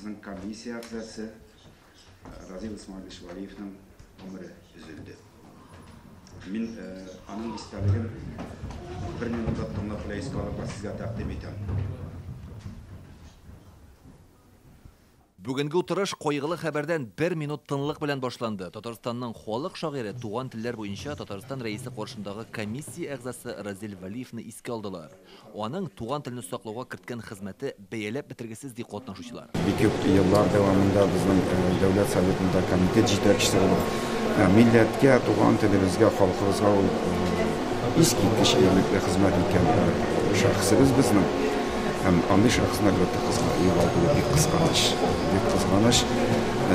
Безнең комиссия әгъзасы Разил Исмаилович Вәлиевның гомере өзелде. Мин аның истәлеген бер минутлап тыңлап белән искә алырга сезгә тәкъдим итәм. Бүгенге утырыш кайгылы хәбәрдән бер минут тынлык белән башланды. Татарстанның халык шагыйре, туган телләр буенча Татарстан Рәисе каршындагы комиссия әгъзасы Разил Вәлиевны искә алдылар. Аның туган телне саклауга керткән хезмәте бәяләп бетергесез, ди катнашучылар. Бик күп еллар дәвамында безнең Дәүләт Советында комитет җитәкчесе булып, милләткә, туган телебезгә, халкыбызга ул искиткеч игелекле хезмәт иткән шәхесебез безнең. Һәм андый шәхесне, әлбәттә, кызга югалтуы бик кызганыч. Бик кызганыч.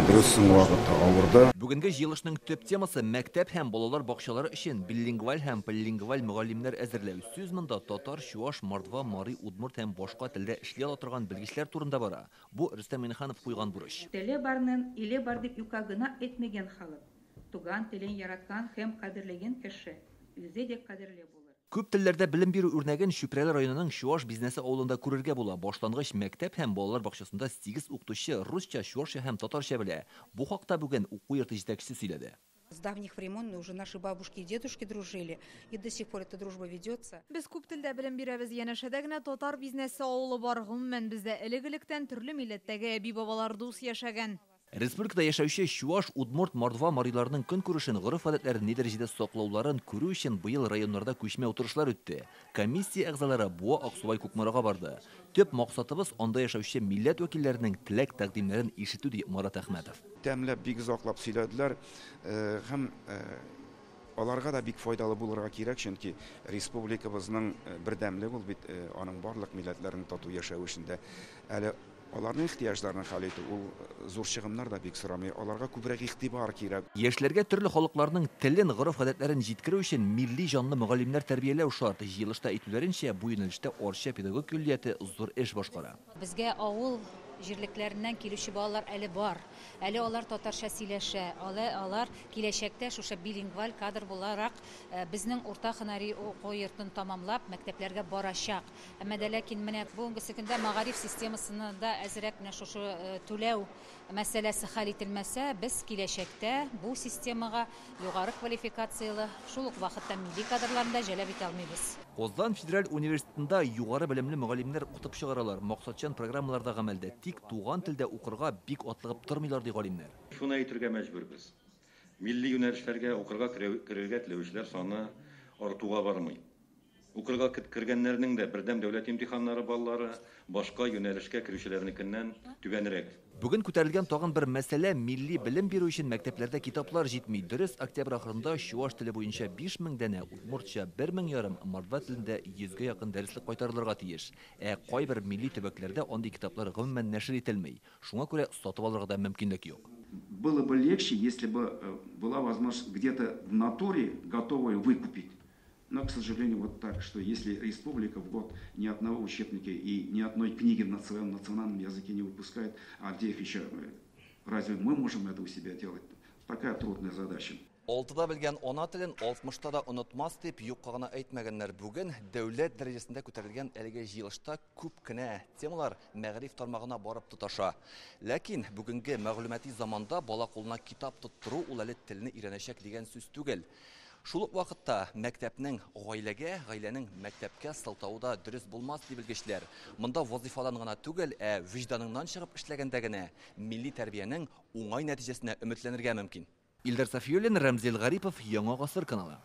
Дөрес, соңгы вакытта авырды. Бүгенге җыелышның төп темасы мәктәп һәм балалар бакчалары өчен билингваль һәм полилингваль мөгаллимнәр әзерләү. Сүз монда татар, чуаш, мордва, мари, удмурт һәм башка телдә эшли ала торган белгечләр турында бара. Бу Рөстәм Миңнеханов куйган бурыч. Теле барның иле бар дип юкка гына әйтмәгән халык. Туган телен яраткан һәм кадерләгән кеше үзе дә кадерле булыр. Күп телләрдә белем бирү үрнәген Чүпрәле районының Чуаш Бизнәсе авылында күрергә була. Башлангыч мәктәп һәм балалар бакчасында 8 укытучы русча, чуашча һәм татарча белә. Бу хакта бүген уку йорты җитәкчесе сөйләде. С давних времен уже наши бабушки и дедушки дружили, и до сих пор эта дружба ведется. Без күп телдә белем бирәбез, янәшәдә генә татар бизнесе авылы бар. Гомумән, бездә элек-электән төрле милләттәге әби-бабалар дус яшәгән. Республикада яшәүче чуаш, удмурт, мордва, мариларның көнкүрешен, гореф-гадәтләрен ни дәрәҗәдә саклауларын күрү өчен быел районнарда күчмә утырышлар үтте. Комиссия әгъзалары Буа, Аксубай, Кукмарага барды. Төп максатыбыз анда яшәүче милләт вәкилләренең теләк-тәкъдимнәрен ишетү, ди Марат Әхмәтов. Тәмләп, бик озаклап сөйләделәр һәм аларга да бик файдалы булырга кирәк, чөнки республикабызның бердәмлеге ул бит аның барлык милләтләрнең тату яшәве эшендә. Әле аларның ихтыяҗларын хәл итү ул зур чыгымнар да бик сорамый, аларга күбрәк игътибар кирәк. Яшьләргә төрле халыкларның телен, гореф-гадәтләрен җиткерү өчен милли җанлы мөгаллимнәр тәрбияләү шарт. Җыелышта әйтүләренчә, бу юнәлештә Арча педагогик көллияте зур эш башкара. Безгә авыл җирлекләреннән килүче балалар әле бар. Әле алар татарча сөйләшә, әле алар киләчәктә шушы билингваль кадр буларак безнең урта һөнәри уку йортын тамамлап мәктәпләргә барачак. Әмма дә ләкин менә бүгенге көндә мәгариф системасында әзрәк менә шушы түләү мәсьәләсе хәл ителмәсә, без киләчәктә бу системага югары квалификацияле, шул ук вакытта милли кадрларны да җәлеп итә алмыйбыз. Казан федераль университетында югары белемле мөгаллимнәр укытып чыгаралар. Максатчан программаларда гамәлдә, тик туган телдә укырга бик атлыгып тормыйлар, ди галимнәр. Шуны әйтергә мәҗбүрбез. Милли юнәлешләргә укырга керергә теләүчеләр саны артуга бармый. Укырга кергәннәрнең дә бердәм дәүләт имтиханнары баллары башка юнәлешкә керүчеләрнекеннән түбәнрәк. Бүген күтәрелгән тагын бер мәсьәлә милли белем бирү өчен мәктәпләрдә китаплар җитми. Дөрес, октябрь ахырында чуаш теле буенча 5000 данә, удмуртча 1500, мордва телендә 100гә якын дәреслек кайтарылырга тиеш. Ә кайбер милли төбәкләрдә андый китаплар гомумән нәшер ителми. Шуңа күрә сатып алырга да мөмкинлек юк. Было бы легче, если бы была возможность где-то в натуре готовую выкупить. Но, к сожалению, вот так, что если республика в год ни одного учебника и ни одной книги на своем национальном языке не выпускает, а где их еще, разве мы можем это у себя делать? Такая трудная задача. Алтыда белгән ана телен алтмышта да онытмас дип юкка гына әйтмәгәннәр. Бүген дәүләт дәрәҗәсендә күтәрелгән әлеге җыелышта күп кенә темалар мәгариф тармагына барып тоташа. Ләкин бүгенге мәгълүмати заманда бала кулына китап тоттыру ул әле телне өйрәнәчәк дигән сүз түгел. Шул ук вакытта мәктәпнең гаиләгә, гаиләнең мәктәпкә сылтавы да дөрес булмас ди белгечләр. Монда вазифадан гына түгел, ә вөҗданыңнан чыгып эшләгәндә генә милли тәрбиянең уңай нәтиҗәсенә өметләнергә мөмкин. Илдар Сафиуллин, Рәмзил Гарипов, Яңа Гасыр каналы.